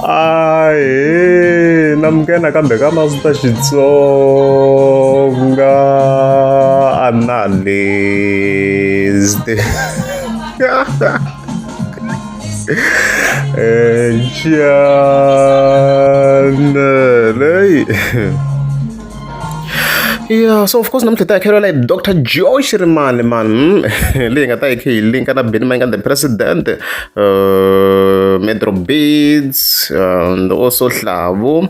Ahee namukela nakambe ka Master Xitsonga Analyst channel leyi. Yeah, so of course namuntlha hi ta hakeriwa hi Dr. Joe Shirimani man leyi nga ta yi kha yi linka na Benny Mayengani the president Metro Beats and also Hlavu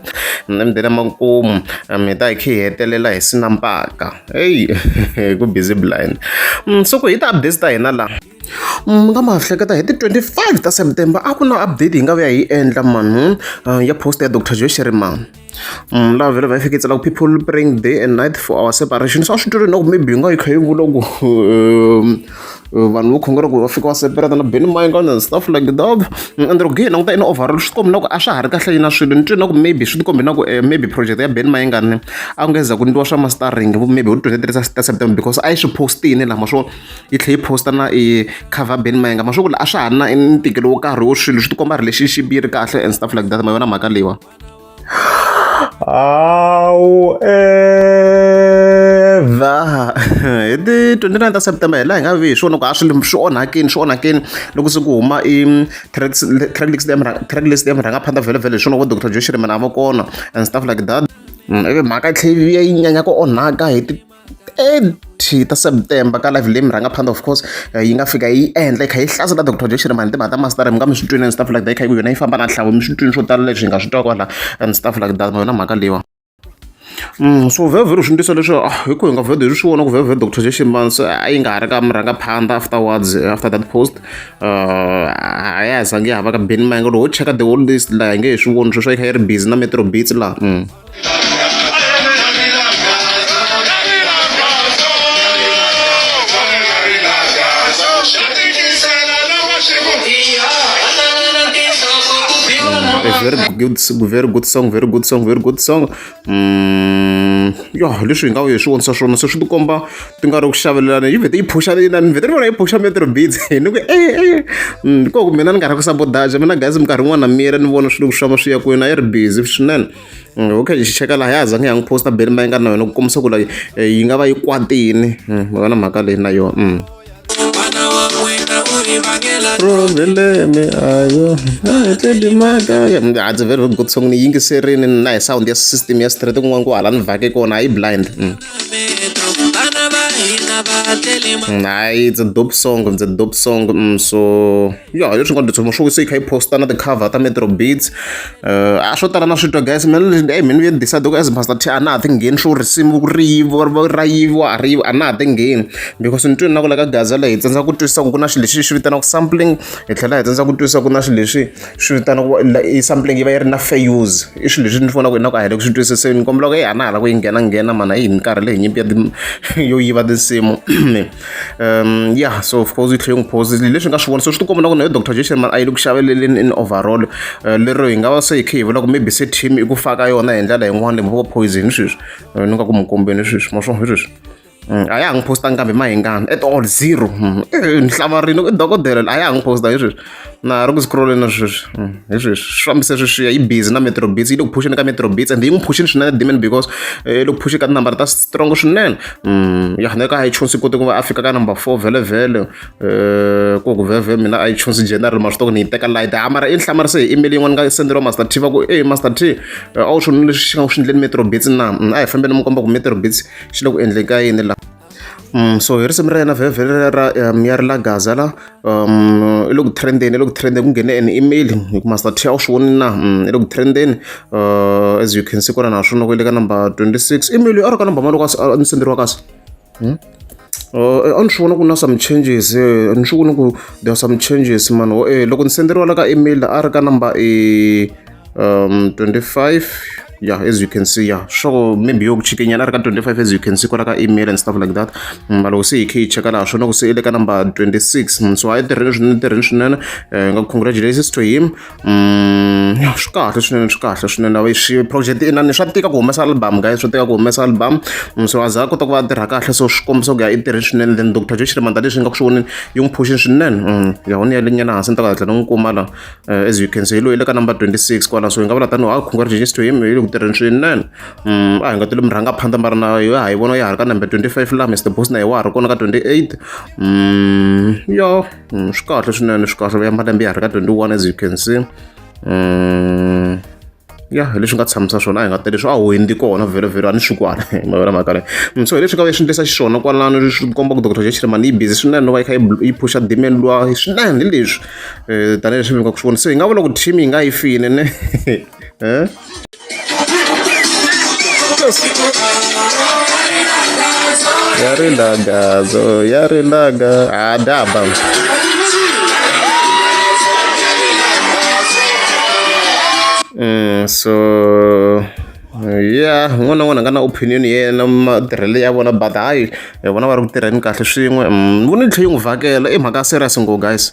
and then makumu hi ta hi kha hi hetelela hi Sinampaka hey ku busy blind so ku hi ti-updates ta hina laha mi nga ma hleketa hi ti 25 ta September a ku na update hi nga vuya hi endla man ya post ya Dr. Joe Shirimani. Laha vhele va yi fike yi tsala ku people praying day and night for our separation so a swi twile na ku maybe yi nga yi kha yi vula ku vanhu vo khongela ku va fika va separate na Benny Mayengani and stuff like that and loko hi languta in overall swi tikombi na ku a swa ha ri kahle na swilo ni twe na ku maybe swi tikombi na ku maybe project ya Benny Mayengani a ku nge za ku endliwa swa mastering maybe hi 23 ta September because a yi swi postini lama swo yi tlhe yi posta na i cover Benny Mayengani ma swo ku a swa ha ri na ntikelo wo karhi wo swilo swi tikomba relationship yi ri kahle and stuff like that ma yona mhaka leyiwa. However, hi ti 29 ta September hi laha hi nga vi hi swona ku a swilo swi onhakini swi onhakini loko se ku huma i track list ya track list ya murhangaphandla vhele vhele hi swona vo Dr Joe Shirimani a va kona and stuff like that ivi mhaka yi tlhela yi vuya yi nyanya ku onhaka hi ti 30 ta September ka live leyi murhangaphandla of course yi nga fika yi endla yi kha yi hlasela Dr Joe Shirimani timhaka ta mastara mi nga mi swi twini and stuff like that yi kha yi ku yona yi famba na nhlavu mi swi twini swo tala leswi hi nga swi twa kwala and stuff like that ma yona mhaka leyiwa. So vhele vhele swi ndlisa leswi hi ku hi nga vhele hi swi vona ku vhele vhele Dr Joe Shirimani se a yi nga ha ri ka murhangaphandla afterwards after that post a ya ha zangi ya ha va ka Benny Mayengani loko ho cheka the whole list laha hi nge he swi voni sweswo yi kha yi ri busy na Metro Beats laha. A very good, very good song, very good song, very good song. Ya leswi hi nga hi swi vonisa swona se swi tikomba ti nga ri ku xavelelana yi vhete yi phusha na ni vhete ni vona yi phusha Metro Beats ni ku e ko ku mina ni nga ri ku sabotage mina guys minkarhi yin'wana na mira ni vona swilo ku swi famba swi ya kwini a yi ri busy swinene. Okay xi cheka laha ya ha zangi ya n'wi posta Benny Mayengani na yona ku kombisa ku like yi nga va yi kwatini ma vona mhaka leyi na yona. Probleme ayo it's a very good song ni yingiserini na hi sound ya system ya straight kun'wana ku hala ni vhake kona a yi blind. Hayi it's a dope song, it's a dope song so ya leswi nga ndzi swo se yi kha yi posta na ti-cover ta Metro Beats a swo tala na swi twa guys mina hey mina ni decide ku as Master T a na ha ti ngheni swo risimu ri yiviwa ra yiviwa a ri yivi a na ha ti ngheni because ni twe na ku la ka Gaza la hi tsandza ku twisisa ku ku na xilo lexi xi vitaniwaka sampling hi tlhela hi tsandza ku twisisa ku na xilo lexi swi vitaniwaka i sampling yi va yi ri na fair use i swilo leswi ni vonaka ingaku a hi le ku swi twisiseni ni kombela ku a na ha la ku yi nghena nghena mhana hi minkarhi leyi nyimpi ya yo yiva tinsimu. Yeah, so of course yi tlhela yi n'wi post leswi nga swi vona so swi tikomba na ku na yo Dr Joe Shirimani a yi le ku xaveleleni in overall lero hi nga va se hi kha hi vula ku maybe se team i ku faka yona hi ndlela yin'wana leyi va poison sweswi ni nga ku mu kombeni sweswi ma swona hi sweswi a ya ha n'wi postanga kambe Mayengani at all zero ni hlamarile i dokodela a ya ha n'wi posta hi sweswi na ha ri ku scrolleni na sweswi hi sweswi swi fambise sweswiya yi busy na Metro Beats yi le ku phusheni ka Metro Beats and yi n'wi phushini swinene Dman because yi le ku phusheni ka tinambara ta strong swinene ya na ka iTunes yi kote ku va a fika ka number 4 vhele vhele ku ku vhele vhele mina iTunes general ma swi tiva ku ni yi teka light ha mara i ni hlamarise hi email yin'wana nga senderiwa Master T va ku e Master T a wu swi voni leswi xi nga ku swi endleni Metro Beats na a hi fambeni mi komba ku Metro Beats xi le ku endleni ka yini la. So hi risimu ra yena vhele vhele ra ya ri la Gaza la i le ku trend-eni i le ku trend-eni ku nghene an email hi ku Master T a wu swi voni na i le ku trend-eni as you can see kwala na swona ku i le ka number 26 email a ri ka number mani loko a ni senderiwa kasi a ni swi vona ku na some changes ni swi voni ku there are some changes man loko ni senderiwa la ka email a ri ka number 25. Yeah, as you can see, yeah, swo maybe yo ku chikenyana a ri ka 25, as you can see kwala ka email and stuff like that. Mara loko se hi khe hi cheka laha swona ku se i le ka number 26. So a yi tirheni swinene, tirheni swinene. Nga congratulations to him. Yeah, swi kahle swinene, swi kahle swinene. Swi project inani swa tika ku humesa album, guys, swa tika ku humesa album. So a za a kota ku va a tirha kahle, so swi kombisa ku ya i tirhe swinene. Then Dr. Joe Shirimani leswi nga ku swi voneni yi n'wi phuxini swinene. Ya ni ya le nyana hansi ni ta ku hatla ni n'wi kuma la. As you can see, loyi le ka number 26 kwala, so hi nga vula tani ha congratulations to him, hi le ku tirheni swinene. A hi nga tili murhangaphandha, mara na yo ha yi vona ya ha ri ka number 25 laha. Mr Boss na hi wa ha ri kona ka 28. Ya, swi kahle swinene, swi kahle. Ya malembe ya ha ri ka 21, as you can see. Ya, hi leswi nga tshamisa swona, a hi nga teli swo a hundzi kona vhele vhele, a ni swi kwala ma vona mhaka leyi. So hi leswi nga swi endlisa xiswona kwalano, swi komba ku Dr. Shirimani yi busy swinene no va yi kha yi phusha demand luwa swinene. Hi leswi tanihileswi mi nga ku swi vona, so hi nga vula ku team yi nga yi fini ne. Ya rilagazo ya rilaga a daba. So yeah, un'wana na un'wana a nga na opinion ya yena matirhelo ya vona, but hayi, hi vona va ri ku tirheni kahle swin'we. Ni vona yi tlhela yi n'wi vhakela i mhaka ya serious ngopfu, guys.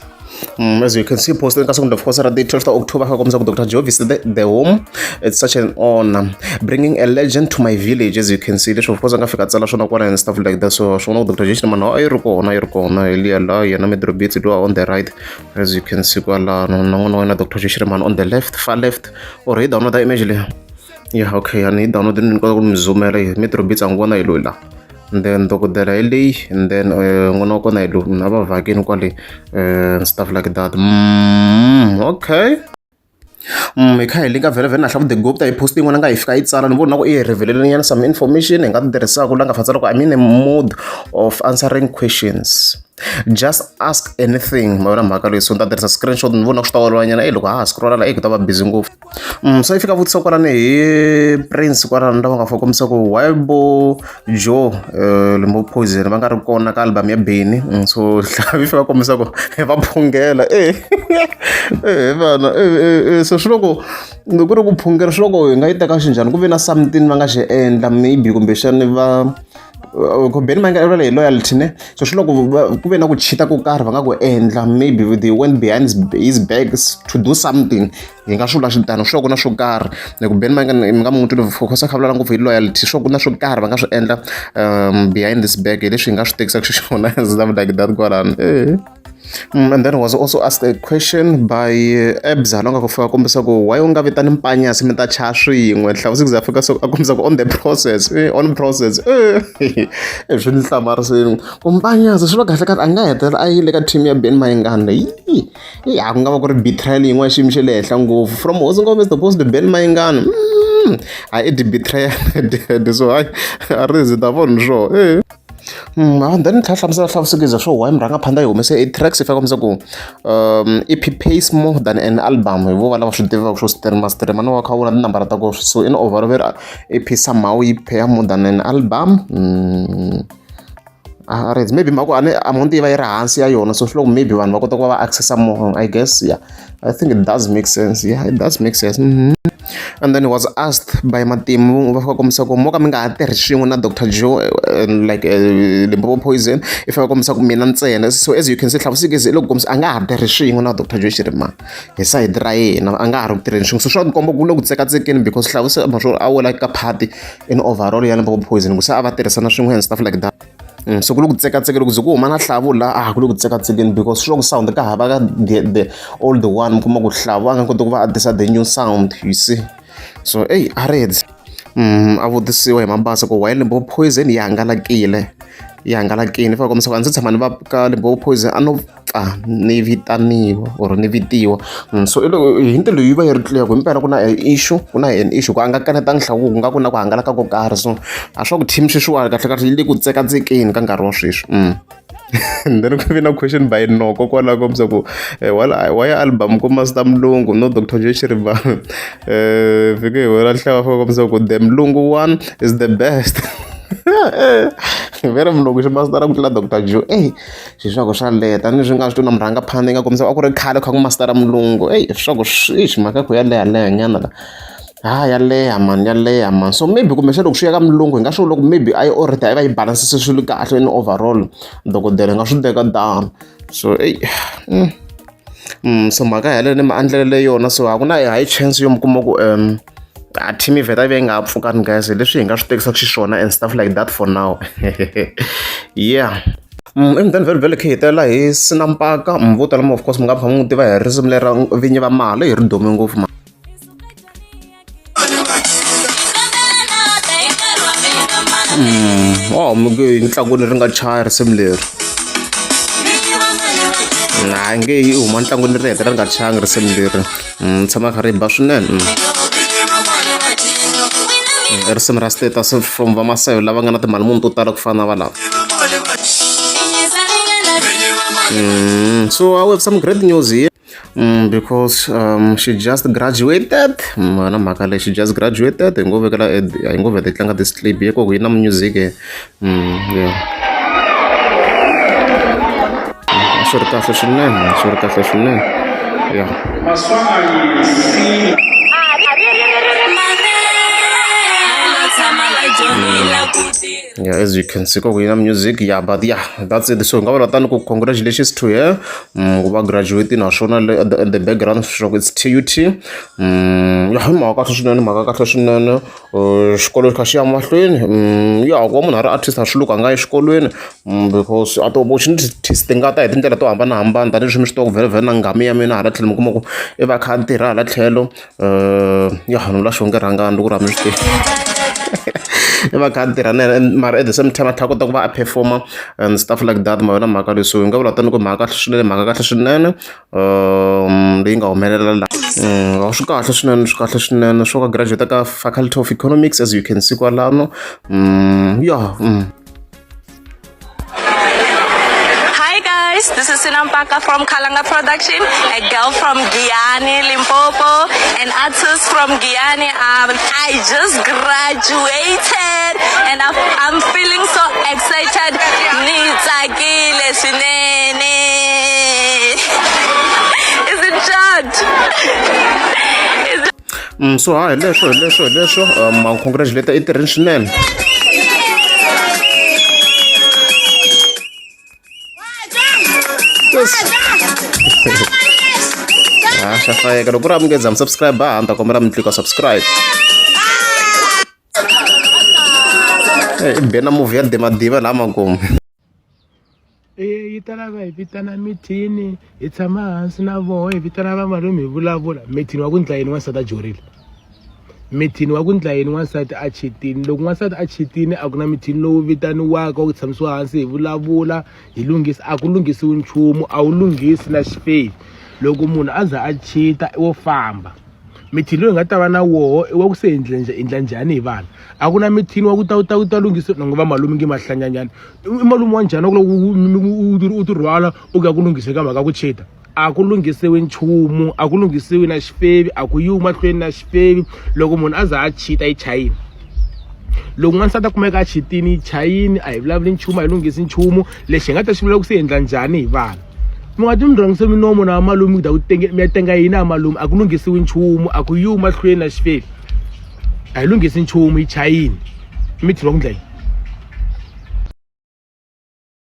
As you can see, posted ka second of course, the 12th of October, ka kombisa ku Dr. Joe visited the home. It's such an honor bringing a legend to my village, as you can see. Leswi of course a nga fika tsala swona kwala and stuff like that. So swona ku Dr. Joe Shirimani a yi ri kona, yi ri kona hi liya la yena Metro Beats luwa on the right, as you can see kwalano, na n'wana wa yena Dr. Joe Shirimani on the left, far left. Or hi download image leyi. Yeah, okay, ani hi download ni kota ku mi zoomela hi Metro Beats, a n'wi vona hi loyi la. And then dokodela hi leyi, and then n'wana wa kona hi loyi, a va vhakini kwale and stuff like that. Okay. Hi kha hi linka vhele vhele na Hlavu the Gupta hi post yin'wana nga hi fika yi tsala, ni vona ku i reveal nyana some information hi nga ti tirhisaka la nga fa tsala ku, "I'm in a mood of answering questions, just ask anything." Ma vona mhaka leyi, so ni ta tirhisa screenshot, ni vona ku swi ta olova nyana. Loko ha ha scrolla la, ku ta va busy ngopfu. So yi fika vutisa kwalani hi Prince kwalano lava nga fa kombisa ku why bo Joe Limpopo Poison va nga ri kona ka album ya Benny. So yi fika kombisa ku va phungela vana. So swi loko loko ku ri ku phungela, swi loko hi nga yi teka xinjhani, ku ve na something va nga xi endla maybe kumbexani va ku Benny Mayengani hi loyalty ne. So swi loko ku ve na ku cheat-a ko karhi va nga ku endla, maybe they went behind his back to do something, hi nga swi vula xitano. Swi loko na swo karhi hi ku Benny Mayengani mi nga n'wi twile focus a kha vulavula ngopfu hi loyalty, swo ku na swo karhi va nga swi endla behind this back, hi leswi hi nga swi tekisaka xiswona, stuff like that kwalano. And then was also asked a question by Ebza la nga ku fika kombisa ku why u nga vitani Mpanyasi mi ta chaya swin'we. Hlavu Six fika so a kombisa ku on the process, on process. Swi ni hlamarisini ku Mpanyasi swi va kahle kahle a nga hetelela a yile ka team ya Benny Mayengani. Ya, ku nga va ku ri betrayal yin'wana xiyimo xa le henhla ngopfu from Hosi Ngome the to Benny Mayengani. Hayi, i betrayal, so hayi, a ri zi ta vona swo. And then tlhela hlamusela hlavusekisa swo why murhangaphandha yi humese eight tracks, yi fika kombisa ku EP pays more than an album. Hi vo va lava swi tivaka swo stream stream no wa kha vona tinambara ta kona, so in overall veri EP somehow yi pay more than an album. A ri maybe mhaka a ni amount yi va yi ri hansi ya yona, so swi loko maybe vanhu va kota ku va va accessa more, I guess. Yeah, I think it does make sense. Yeah, it does make sense. And then he was asked by Matimu, va fika kombisa ku mo ka mi nga ha tirhi swin'we na Dr. Joe, like Limpopo Poison, i fika kombisa ku mina ntsena. So as you can see, Hlavusikezi i loko kombisa a nga ha tirhi swin'we na Dr. Joe Shirimani hi sayiti ra yena, a nga ha ri ku tirheni swin'we, so swa komba ku le ku tsekatsekeni because Hlavusi maswo a wela ka party in overall ya Limpopo Poison, ku se a va tirhisana swin'we and stuff like that. So ku le ku tsekatseka loko ze ku huma na Hlavu la, a ku le ku tsekatsekeni because swi loko sound ka hava ka the old one, mi kuma ku Hlavu a nga koti ku va a tisa the new sound, you see. So ey, a ri a vutisiwa hi Mabasa ku why Limpopo Poison yi hangalakile, yi hangalakile, ni fanele kombisa ku a ndzi tshama ni va ka Limpopo Poison, a no pfa ni vitaniwa or ni vitiwa. So i loko hi ndlela yi va yi ri clear ku himpela ku na issue, ku na an issue ku a nga kanetangi Hlavu, ku nga ku na ku hangalaka ko karhi, so a swa ku team sweswiwani kahle kahle yi le ku tsekatsekeni ka nkarhi wa sweswi. And then ku vi na question by Noko kwalaho kombisa ku why album ku Master Mlungu no Dr. Joe Shirimani. Fike hi wena hlava fika kombisa ku the Mlungu one is the best. Vere Mlungu xi mastera ku tlula Dr. Joe. Ey, swi swa ku swa leha ni swi nga swi twi na murhangaphandha yi nga kombisa a ku ri khale kha ku mastera Mulungu. Ey, swa ku swi mhaka ku ya leha leha nyana la. Ha ya leha mani ya leha mani so maybe kumbexana loko swi ya ka mulungu hi nga swi loko maybe a yi already a yi va yi balansise swilo kahle in overall dokodela hi nga swi teka down so eyi so mhaka yaleyo ni maandlalelo yona so a ku na high chance yo mi kuma ku a team yi vheta yi va yi nga ha pfukani guys leswi hi nga swi tekisaka xiswona and stuff like that for now yeah. And then vhele vhele khe hi hetelela hi sinampaka vo tala of course mi nga pfa mi n'wi tiva hi risimu lera vinyi va mali hi ri dume ngopfu ma. Oh ntlangwini ri nga chaya risimu leri a nge yi huma ntlangwini ri hetelela ri nga chayangi risimu leri tshama kha ri ba swinene i risimu ra status from vamasayo lava nga na timali munhu to tala ku fana na valava. So I have some great news here. Because she just graduated na mhaka leyi she just graduated hi ngo vekela hi ngo vheta yi tlanga this clip ye ku yi na music yeah swi ri kahle swinene swi ri kahle swinene yeah. Yeah, as you can see koko yi na music yeah but yeah that's it so hi nga vula tani ku congratulations to her ku va graduate naswona in the background swa ku it's TUT ya hi mhaka kahle swinene mhaka kahle swinene xikolo xi kha xi ya mahlweni ya ku va munhu a ri artist a swi loko a nga yi exikolweni because a ti-opportunities ti nga ta hi tindlela to hambanahambana tanihileswi mi swi tivaka vhele vhele na nghamu ya mina hala tlhelo mi kuma ku i va a kha a tirha hala tlhelo ya ni vula xonge rhangani loko ri a mi swi tivi i va a kha a tirha na yena mara at the same time a tlhela a kota ku va a perform-a and stuff like that ma yona mhaka leyi so hi nga vula tani ku mhaka kahle swinene mhaka kahle swinene leyi nga humelela la swi kahle swinene swi kahle swinene swo ka graduate ka faculty of economics as you can see kwalano ya. Hi guys, this is Sinampaka from Kalanga Production, a girl from Giyani, Limpopo, an artist from Giyani. I just graduated and I'm feeling so excited. Nitsakile swinene. Is it short? Is it So ha hi leswo hi leswo hi leswo congratulate i tirhini swinene. Ha xa fayeka loko ku ri a mi nge za mi subscribe ha ni ta kombela mi tlika subscribe. I be na movie ya Dimadiva laha makumu. E yi ta lava hi vitana mithini hi tshama hansi na voho hi vitana vamalume hi vulavula mithini wa ku ndla yini n'wansati a jorile mithini wa ku ndla yini n'wansati a chitini loko n'wansati a chitini a ku na mithini lowu vitaniwaka wa ku tshamisiwa hansi hi vulavula hi lunghisa a ku lunghisiwi nchumu a wu lunghisi na xifeyi loko munhu a za a chita wo famba mithini loyi hi nga ta va na woho i wa ku se hi endla njhani hi vana a ku na mithini wa ku ta ta ta lunghisa na ngo va malume nge mahlanyanyana i malume wa njhani wa ku loko u ti rhwala u ku ya ku lunghise ka mhaka ku chita a ku lunghisiwi nchumu a ku lunghisiwi na xifevi a ku yiwi mahlweni na xifevi loko munhu a za a chita yi chayini loko n'wansati a kumeka a chitini yi chayini a hi vulavuli nchumu a hi lunghisi nchumu lexi hi nga ta xi vula ku se endla njhani hi vana mi nga ti mi rhangise minomo na malume ku ta ku tenge mi ya tenga yini a malume a ku lunghisiwi nchumu a ku yiwi mahlweni na xifevi a hi lunghisi nchumu yi chayini mi thilwa ku ndla yini.